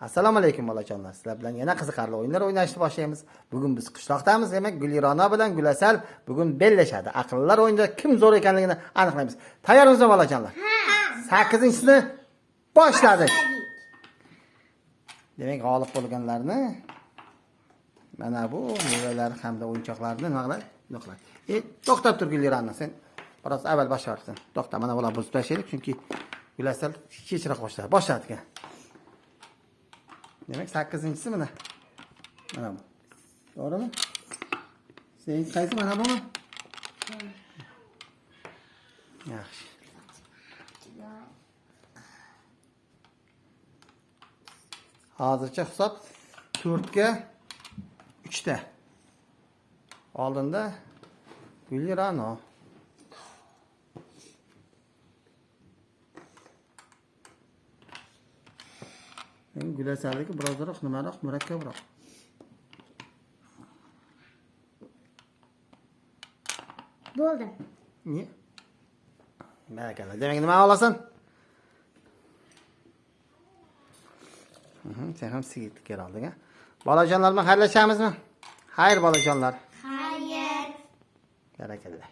Assalomu alaykum bolajonlar. Sizlar bilan yana qiziqarli o'yinlar o'ynashni boshlaymiz. Bugun biz qishloqdamiz. Demak, Gulirona bilan Gulasal bugun bellashadi. Aqllilar o'yinida kim zo'r ekanligini aniqlaymiz. Tayyormizmi bolajonlar? Ha. 8-chisini boshladik. Demak, g'olib bo'lganlarni mana bu mevalar hamda o'yinchoqlarni nima qiladi? Nima qiladi? To'xtab tur Gulirona, sen biroz avval boshlarsan. To'xta, mana bular buzib tashlaylik, chunki Gulasal kechroq boshladi. Boshladik. Demak, 8-chisi mana. Mana bu. To'g'rimi? Sen qaysi mana bumi? Yaxshi. Hozircha hisob 4ga 3 ta. Oldinda Gulirano. Endi Gulasalligi birozroq nimaroq, murakkabroq. Bo'ldi. Niye? Barakalla. Demak, nima olasan? Sen ham sigirtlik yer olding, a? Bolajonlar bilan xayrlashamizmi? Xayr bolajonlar. Xayr. Barakalla.